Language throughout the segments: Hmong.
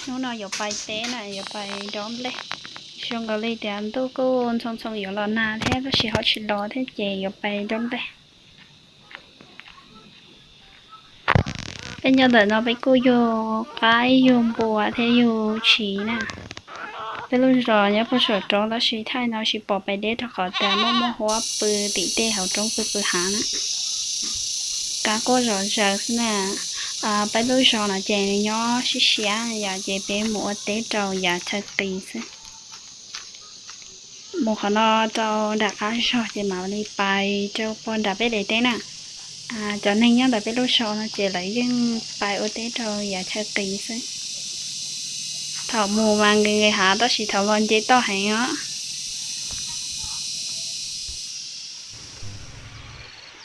Hnub no yuav pais teb na, yuav pais dob nplej. Zoo nkaus li tias ntuj kuj ntxhoo ntxhoo yuav los nag thiab tab sis ho tsis los thiab ces yuav pais dob nplej. Peb nyob ntawm no peb kuj yug qaib yug npua thiab yug tshis na. Peb lub zos nyob puag saum roob tab sis thaum no tsis pom pais deb rau qhov tias muaj muaj huab pw tim tej hauv roob pw pw hav na. Kab quaj zom zaws xwb na. Peb lub zos no ces nws nyob siab siab yom, ces peb mus ua teb rau yav chaw qis xwb. Mus qhov no rau nram qab zog ces mam li pais rau puag nram peb daim teb na. Cov neeg nyob ntawm peb lub zos no ces lawv yeej pais ua teb rau yav chaw qis xwb. Thaum mus mas nqis nqis hav tab sis thaum los nce toj heev os.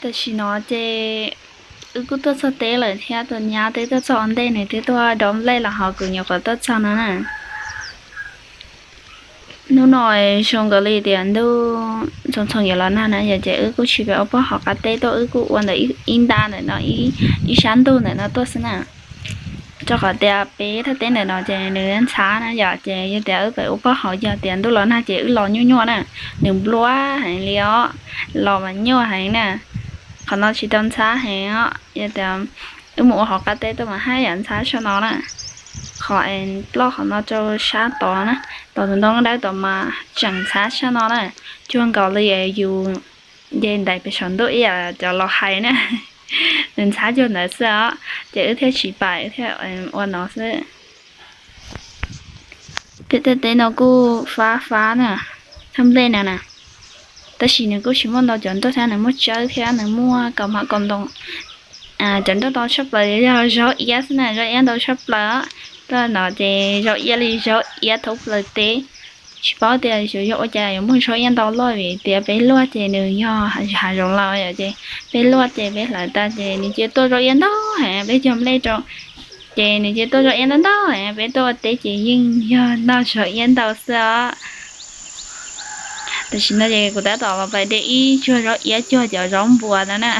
Tam sim no ces wb kuj tuaj txog teb lawm thiab, tus nyab twb tuaj txog ua ntej, nws twb tuaj dob nplej los ho kuv nyuam qhuav tuaj txog no na. Hnub no zoo nkaus li tias ntuj ntxhoo ntxhoo yuav los nag na yom, ces wb kuj tsis pais ua pob hauv qab teb tuaj, wb kuj ua ntawm ib nta ntawm no, ib sab ntug ntawm no tuaj xwb na. Rau qhov tias peb thaj teb ntawm no ces nws ntxhab na yom, ces yog tias wb pais ua pob hauv yog tias ntuj los nag ces wb los nyuaj nyuaj na, nws nplua heev li os, los mas nyuaj heev na. Qhov no tsis tau ntxhab heev os, yog tias wb mus ua hauv qab teb tuaj mas haj yam ntxhab sab no na. Qhov es ploj qhov no rau sab tod na, tod tus ntoo dawb tod mas tseem ntxhab sab no na. Cuag nkaus li yus nce ntais pem saum ntuj ib yam cov laus hais na, nws ntxhab cuag ntawd xwb os, ces wb thiaj tsis pais, wb thiaj ua no xwb. Peb tej teb no kuj fab fab na, thaj nplej na na, tab sis nws kuj tsis muaj ntau cov nroj thiab, nws muaj tsawb thiab nws muaj kaus hmab kaus ntoo. Cov nroj ntau tshaj plaws yog zaub iab xwb na, zaub iab ntau tshaj plaws. Tuaj no ces zaub iab li zaub iab thoob plaws teb. Tsis paub tias xyov yog ua cas yuav muaj zaub iab ntau loj vim tias peb luaj ces nws yog hav zoov laus yom, ces peb luaj ces peb hlawv tas ces nws cia tuaj zaub iab ntau heev, peb cog nplej rau ces nws cia tuaj zaub iab ntau ntau heev, peb tuaj ua teb ces yeej yog noj zaub iab ntau xwb os. Tam sim no ces kuv tab tom los pais de ib cuag zaub iab cuag cov zaub npua no na,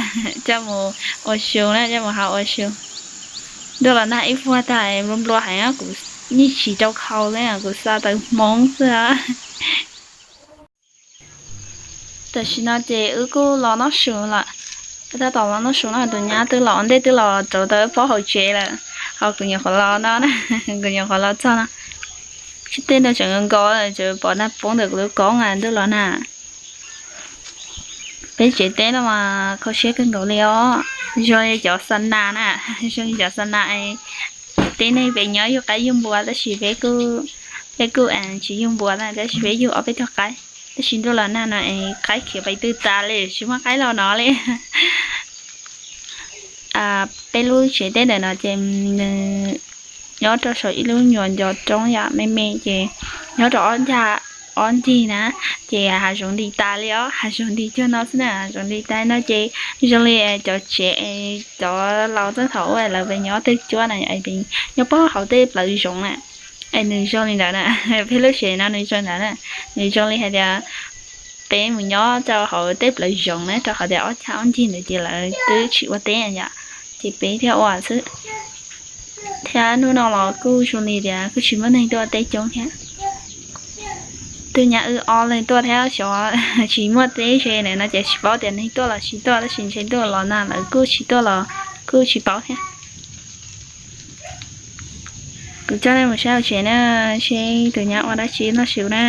coj mus ua su na, coj mus hau ua su. Ntuj los nag ib vuag tag nplua nplua heev, kuv yeej tsis rau khau li, kuv xa taws hmoob xwb. Tam sim no ces wb kuj los noj su lawm. Wb tab tom los noj su no, tus nyab twb los ua ntej twb los rauv tau pob hauv tsev lawm, ho kuv nyuam qhuav los no, kuv nyuam qhuav los txog no. Tsis tej no tseem nkaus, tseem pom nag poob ntawm kuv lub koob ntuj los nag. Peb tsev teb no mas kho siab kawg nkaus li os, zoo li cov xa nas na, zoo li cov xa nas. Tib neeg pem nyob yug qaib yug npua tab sis peb kuj, peb kuj tsis yug npua na, tab sis peb yug ob peb tug qaib. Tab sis ntuj los nag no es qaib khiav pais twg tas li, tsis muaj qaib los no li. Peb lub tsev teb ntawm no ces nws nyob rau saum ib lub nyuam ncov roob yom, me me ces nyob rau ob ncag, ob ncig na, ces hav zoov nti tas li os, hav zoov nti cuag no xwb na, hav zoov nti tas no ces zoo li cov tsev cov laus txog thaum ub lawv pes nyob twg cuab na, nyob puag hauv tej plawv zoov na. Es nws zoo li ntawd na, peb lub tsev no nws zoo ntawd na, nws zoo li hais tias peb mus nyob rau hauv tej plawv zoov na, rau qhov tias ob cag ob ncig ntawd ces lawv twb tsis ua teb yom, ces peb thiaj ua xwb. Thiab hnub no los kuj zoo li tias kuj tsis muaj neeg tuaj ua teb coob thiab. Tus nyab wb ob leeg tuaj thiab, xyov tsis muaj teb ze na no ces tsis paub tias neeg tuaj los tsis tuaj, tab sis ntshe tuaj los nag lawv kuj tsis tuaj los kuj tsis paub thiab. Kuv coj nej mus saib hauv tsev na, seb tus nyab ua dab tsi noj su na.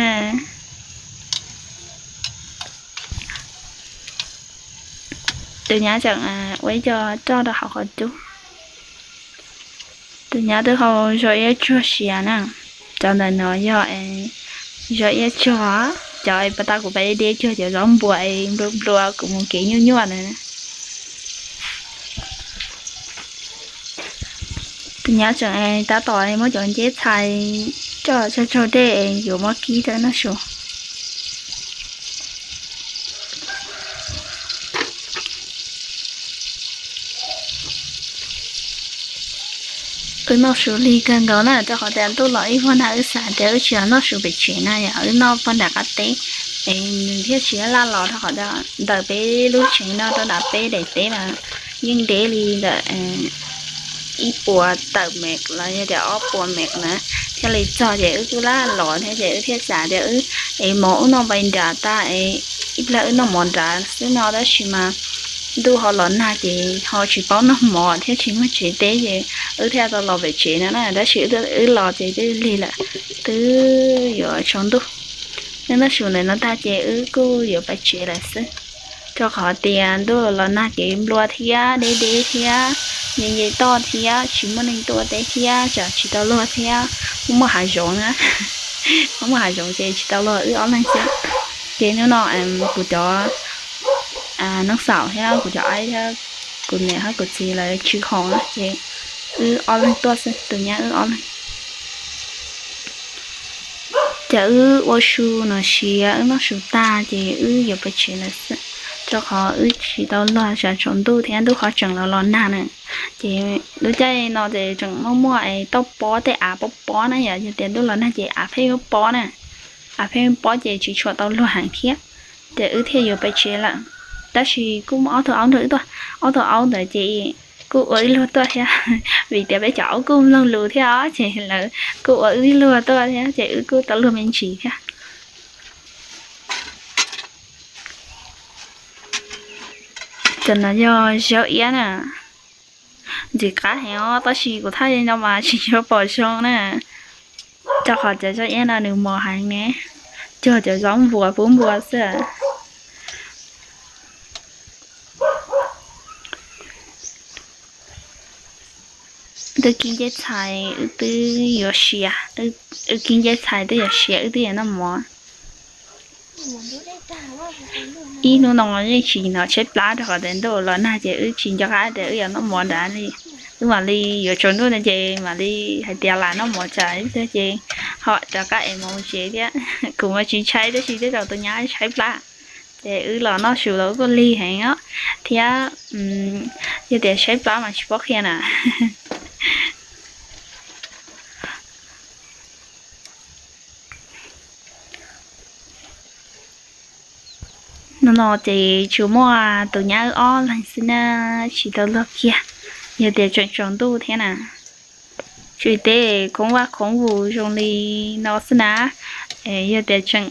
Tus nyab tseem ua ib co roj rau hauv qhov cub. Tus nyab twb hau zog iab tsuag siav na. Cov ntawm no yog zog iab tsuag, cov pas tas kuv pais de tsuag cov zaub npua nplua nplua kuv mus kev nyuaj nyuaj na. Tus nyab tseem tab tom muab cov nceb txhais coj tsaug tsaug dej yuav muab kib rau noj su. Wb noj su lig kawg nkaus na, rau qhov tias ntuj los ib vuag nag wb xav tias wb tsis los noj su pem tsev na, yog wb noj puag nram qab teb, es nws thiaj tsis laj los, rau qhov tias ntawm peb lub tsev no rau nram peb daim teb mas yeej deb li ntawm ib puas tawm mev los yog tias ob puas mev na. Thiaj li txog ces wb kuj laj los thiab ces wb thiaj xav tias wb es mov wb noj npai nrad tag es ib plag wb noj mov nrad xwb no tab sis mas ntuj ho los nag ces ho tsis paub noj mov thiab tsis muaj tsev teb ces wb thiaj tau los pem tsev no na tab sis wb los ces twb lig lawm, twb yuav tsaus ntuj. Nyob noj su ntawm no tag ces wb kuj yuav pais tsev lawm xwb, rau qhov tias ntuj los nag kev nplua thiab deb deb thiab nce nce toj thiab tsis muaj neeg tuaj teb thiab tsam tsis tau luag thiab, muaj muaj hav zoov na, muaj muaj hav zoov ces tsis tau luag wb ob leeg xwb. Ces hnub no kuv cov neeb xaum thiab kuv cov aib thiab kuv niam thiab kuv txiv lawv tsw hoo na ces wb ob leeg tuaj xwb, tus nyab wb ob leeg. Ces wb ua su no siav wb noj su tag ces wb yuav pais tsev lawm xwb, rau qhov wb tsis tau luag tsam tsaus ntuj thiab ntuj qhov tseem los los nag na. Ces lub caij no ces tseem muaj muaj es toj pob tej av pob pob na yom, yog tias ntuj los nag ces av pheej pob na, av pheej pob ces tsis tshua tau luag heev thiab. Ces wb thiaj yuav pais tsev lawm. Tab sis kuj muaj ob tug aub nrog wb tuaj, ob tug aub ntawd ces kuj ua wb luag tuaj thiab, vim tias peb cov aub kuj mloog lus thiab os ces lawv kuj ua wb luag tuaj thiab ces wb kuj tau luag me ntsis thiab. Cov no yog zaub iab na, ntxim qab heev os tab sis kuv thaij li no mas tsis tshua pom zoo na, rau qhov cov zaub iab no nws mos heev ne, cuag cov zaub npua pub npua xwb. Twb kib ncej txhais wb twb yuav siav, wb kib ncej txhais twb yuav siav wb twb yuav noj mov. Ib hnub no yeej tsis hnov tshaib plab rau qhov tias ntuj los nag ces wb tsis nco qab tias wb yuav noj mov nrad li. Wb mam li yuav tsaus ntuj no ces mam li hais tias lam noj mov tsam ces ho rov qab ev mov mus tsev thiab. Kuv mas tsis tshaib tab sis tej zaum tus nyab tshaib plab. Ces wb los noj su los wb kuj lig heev os, thiab yog tias tshaib plab mas tsis paub qhia na. Hnub no ces tsuas muaj tus nyab wb ob leeg xwb na, tsis tau luag kiag, yog tias tseem tsaus ntuj thiab na. Tsis teb khoov vaj khoov vus zoo li no xwb na. Yog tias tseem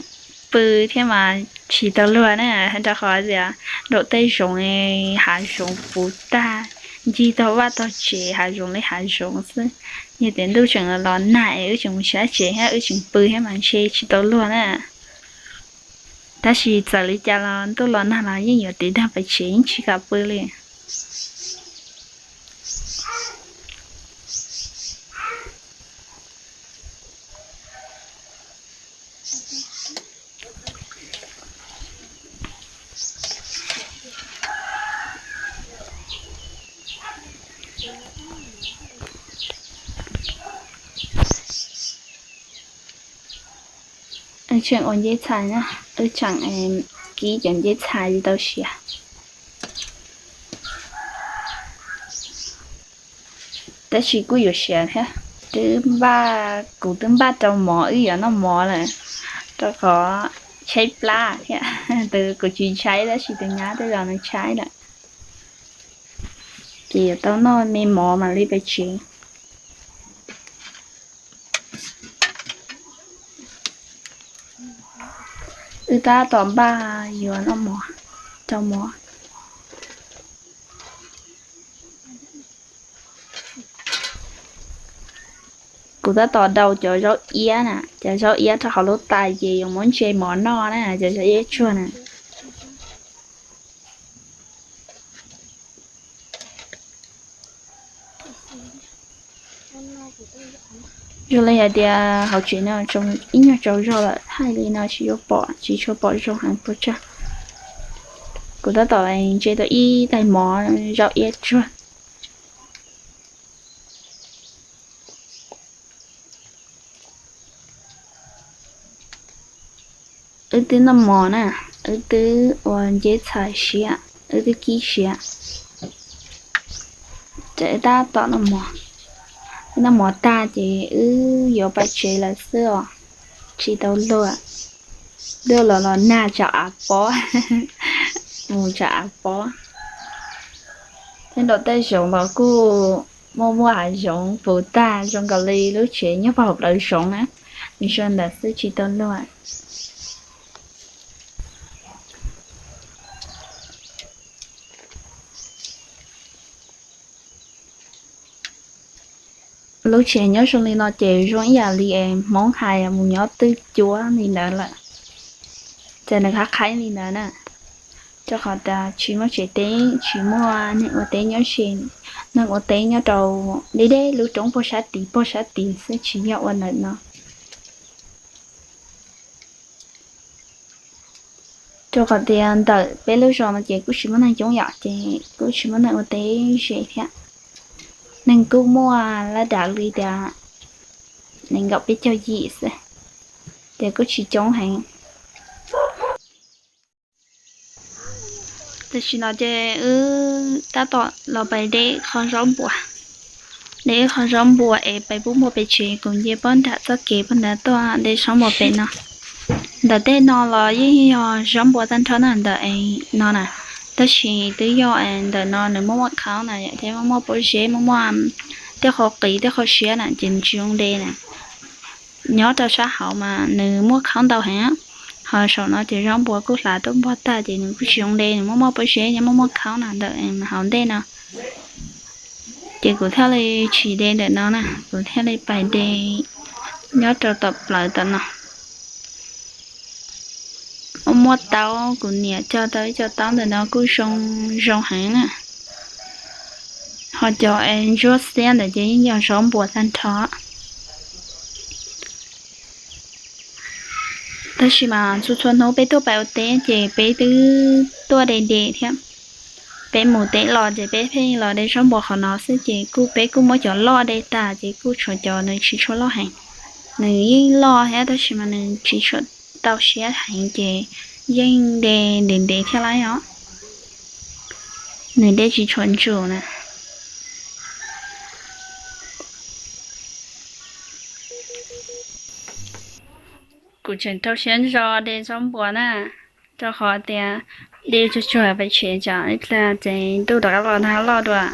pw thiab mas tsis tau luag na, rau qhov tias nraum tej zoov hav zoov puv tag, ncig tog vaj tog tsev hav zoov li hav zoov xwb. Yog tias ntuj tseem los nag es wb tseem mus tshab tsev thiab wb tseem pw thiab mas ntshe tsis tau luag na. Tab sis txawm li cas los ntuj los nag los yeej yuav tiv dag pais tsev yeej tsis kam pw li. Wb tseem ua ncej txhais na, wb tseem kib cov ncej txhais li tau siav. Tab sis kuj yuav siav thiab, twb npaj, kuv twb npaj rau mov wb yuav noj mov lawm, rau qhov tshaib plab thiab. Tus kuv tsis tshaib tab sis tus nyab tej zaum nws tshaib lawm. Ces yuav tau noj me mov mam li pais tsev. Wb tab tom npaj yuav noj mov, rau mov. Kuv tab tom daus cov zaub iab na, cov zaub iab rau hauv lub tais ces yuav muab ntse mov noj na, cov zaub iab tsuag na. Zoo li hais tias hauv tsev no ib nyuag tsaus zog lawm, thaij li no tsis tshua pom, tsis tshua pom zoo heev puas tsawg. Kuv tab tom ntse tau ib tais mov zaub iab tsuag. Wb twb noj mov na, wb twb ua nceb txhais siav, wb twb kib siav. Ces wb tab tom noj mov, wb noj mov tag ces wb yuav pais tsev lawm xwb os, tsis tau luag. Ntuj los los nag tsam av pob, mus tsam av pob. Tej nraum tej zoov los kuj Muaj muaj hav zoov puv tag zoo nkaus li lub tsev nyob pem hauv plawv zoov na. Nws zoo ntawd xwb tsis tau luaj. Lub tsev nyob zoo li no ces zoo ib yam li es Hmoob hais mus nyob twj cuab li ntawd lawm. Ces nws qab qhaib li ntawd na, rau qhov tias tsis muaj tsev teb, tsis muaj neeg ua teb nyob ze. Neeg ua teb nyob rau deb deb lub roob puag sab tid puag sab tid xwb, tsis yog ua ntawm no. Rau qhov tias ntawm peb lub zos no ces kuj tsis muaj neeg coob yom, ces kuj tsis muaj neeg ua teb ze thiab. Neeg kuj muaj laj dav li tias nees nkaum peb caug yim xwb, ces kuj tsis coob heev. Tam sim no ces wb tab tom los pais de qho zaub npuas. De wb qho zaub npuas es pais pub npua pem tsev, kuv nce pob nram txoj kev pob ntawd tuaj de zaub npuas pem no. Ntawm tej no los yeej yog zaub npuas tag nrho na, ntawm no na. Tab sis twb yog ntawm no nws muaj muaj khaub na, thiab muaj muaj pob zeb, muaj muaj tej qho qis tej qho siab na, ces nws tsis zoo de na. Nyob rau sab hauv mas nws muaj khaub ntau heev, ho saum no ces zaub npuas kuj hlav tuaj npog tag ces nws kuj tsis zoo de, nws muaj muaj pob zeb, nyob muaj muaj khaub na ntawm hauv ntej no. Ces kuv thiaj li tsis de ntawm no na, kuv thiaj li pais de nyob rau tom plawv tom no. Muaj taub, kuv niam cog tau ib co taub ntawm no kuj zoo, zoo heev na. Ho cov es ntsuab xiab ntawd ces yeej yog zaub npuas tag nrho. Tab sis mas txhua txhua hnub peb tuaj pais ua teb ces peb twb tuaj de de thiab. Peb mus teb los ces peb pheej los de zaub npuas qhov no xwb ces kuj peb kuj muab cov loj de tas ces kuj tshuav cov nws tsis tshua loj heev. Nws yeej loj thiab tab sis mas nws tsis tshua tau siab heev ces yeej de ntev ntev thiab lawm os. Nws de tsis tshua ntsum na. Kuv tseem rau siab ntso de zaub npuas na, rau qhov tias de tsuag tsuag pais tsev tsam ib pliag ces ntuj rov qab los nag loj dua.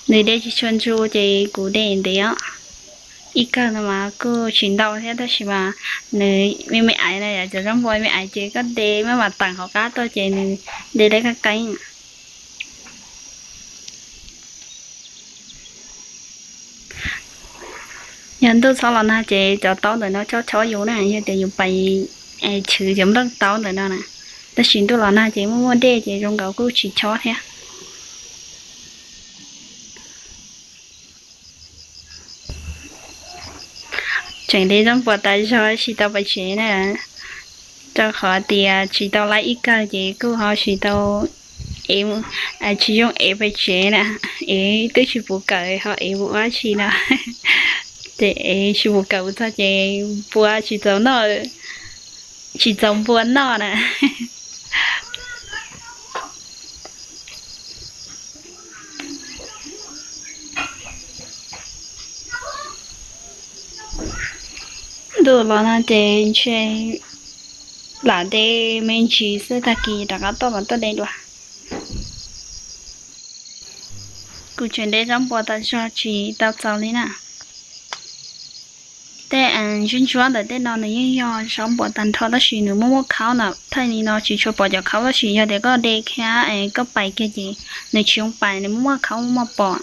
Nws de tsis tshua ntsum ces kuv de ntev os. Ib kawg no mas kuj tsis ntau thiab tab sis mas nws me me aiv na, yog cov zaub npuas me aiv ces koj de maj mam teem hauv qab tuaj ces nws de lawv qeeb qeeb. Yog ntuj txhob los nag ces cov taub ntawm no chob chob yus na, yog tias yus pais chwv cov nplooj taub ntawm no na. Tab sis ntuj los nag ces muaj muaj dej ces zoo nkaus kuj tsis chob thiab. Tseem de zaub npuas tas zog tsis tau pais tsev na, rau qhov tias tsis tau laib ib kawg ces kuj ho tsis tau, tsis zoo ev pais tsev na, ev twb tsis puv kawm ho ev ua dab tsi no. Ces ev tsis puv kawm mus txog ces npua tsis txaus noj, tsis txaus npua noj na. Ntuj los no ces ntshe lam de me ntsis xwb, tag kis rov qab tuaj mam tuaj de dua. Kuv tseem de zaub npuas tas zog tsis tau txaus li na. Tej ntsuab ntsuab ntawm tej no nws yeej yog zaub npuas tag nrho tab sis nws muaj muaj khaub na, thaij li no tsis tshua pom cov khaub tab sis yog tias koj de kiag es koj pais kiag ces nws tsis zoo pais, nws muaj muaj khaub muaj muaj pom.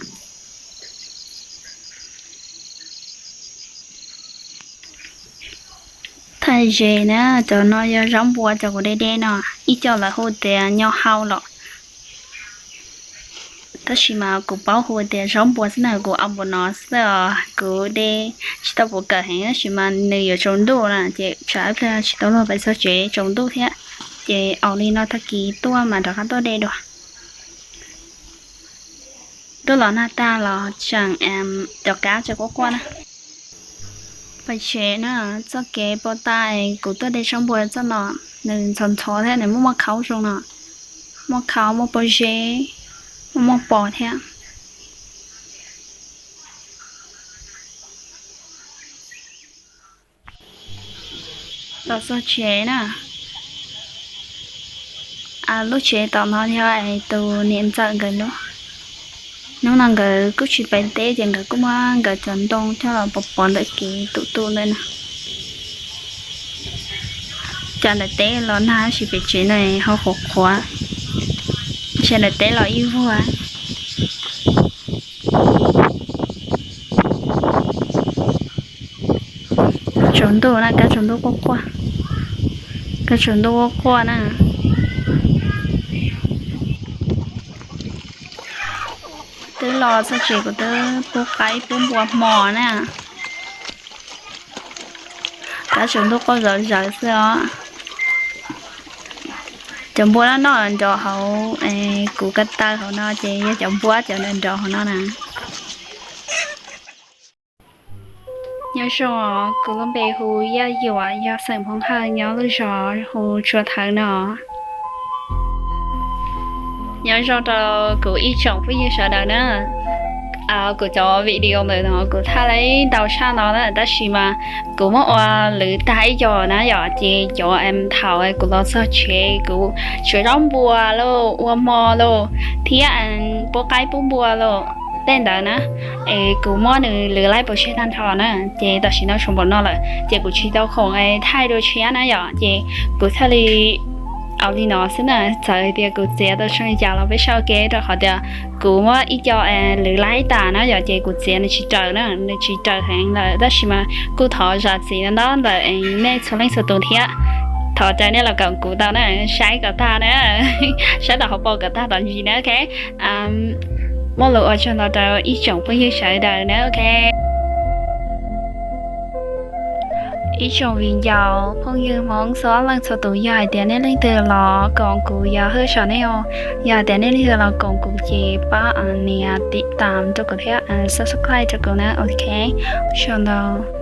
Thaij ze na, cov no yog zaub npuas cov kuv de de no, ib co lawv hu tias nyo hau los. Tab sis mas kuv paub hu tias zaub npuas xwb na, kuv au npuas no xwb os, kuv de tsis tau puv kawm heev tab sis mas nws yuav tsaus ntuj na ces tsam ib pliag tsis tau luag pais txog tsev tsaus ntuj thiab, ces au li no tag kis tuaj mas rov qab tuaj de dua. Tuaj los nag tag los tseem, cov kab tseem quaj quaj na. Pais tsev na, txoj kev pov tas kuv tuaj de zaub npuas txoj no, nws ntxhov ntxhov thiab nws muaj muaj khaub zoo no, muaj khaub muaj pob zeb, muaj muaj pos thiab. Los txog tsev na. Lub tsev tom no yog tus niam ntxawm nkawd lub. Hnub no nkawd kuj tsis pais teb ces nkawd kuj muab nkawd cov ntoo coj los pov pov ntawm kev tus tuj ntawm no. Cas ntawm teb los nag tab sis pem tsev no ho qhuav qhuav, ntshe ntawm teb los ib vuag. Tsaus ntuj na, kab tsaus ntuj quaj quaj, kab tsaus ntuj quaj quaj na. Twb los txog tsev kuv twb pub qaib pub npua hmo na. Kab tsaus ntuj quaj zom zaws xwb os. Cov npua no noj nrov hauv kuv ko taw hauv no ces yog cov npua cov nrov hauv no na. Nyob zoo, kuv lub npe hu Yaj Yuam, yog xeem Hmoob Hawj, nyob lub zos hu Tsua Thawv no. Nyob zoo rau kuv ib tsoom phooj ywg sawv daws na. Kuv cov video ntawm no kuv thaij li ntau tshaj no na, tab sis mas kuv muab ua lwv tag ib co na yom, ces cov thaum kuv los txog tsev kuv tsuav zaub npua lauj, ua hmo lauj, thiab pub qaib pub npua lauj, tej ntawd na, es kuv muab nws lwv laib pauv tshiab tag nrho na, ces tam sim no tshuav npaum no lawm ces kuv tsis tau khoom thaij dua tshiab na yom, ces kuv thiaj li ua li no xwb na. Txawm tias kuv txiav tau zoo li cas los peb saib ua ke, rau qhov tias kuv muab ib co lwv laib tas na yom, ces kuv txiav nws tsis raws na, nws tsis raws heev lawm, tab sis mas kuj thov zam txim ntau ntau ntawm nej txhua leej txhua tus thiab. Thov caw nej los koom kuv tau na, saib kom tag na, saib tom hauv paus kom tag tom ntsis na, ok. Muaj lus ua tsaug ntau rau ib tsoom phooj ywg sawv daws na, ok. Ib tsoom viv ncaus phooj ywg Hmoob txhua leej txhua tus, yog hais tias nej leej twg los koom kuv, yog hwj saum nej, yog hais tias nej leej twg los koom kuv ces pab nias tiv tam rau kuv thiab subscribe rau kuv na, ok. Ua tsaug ntau.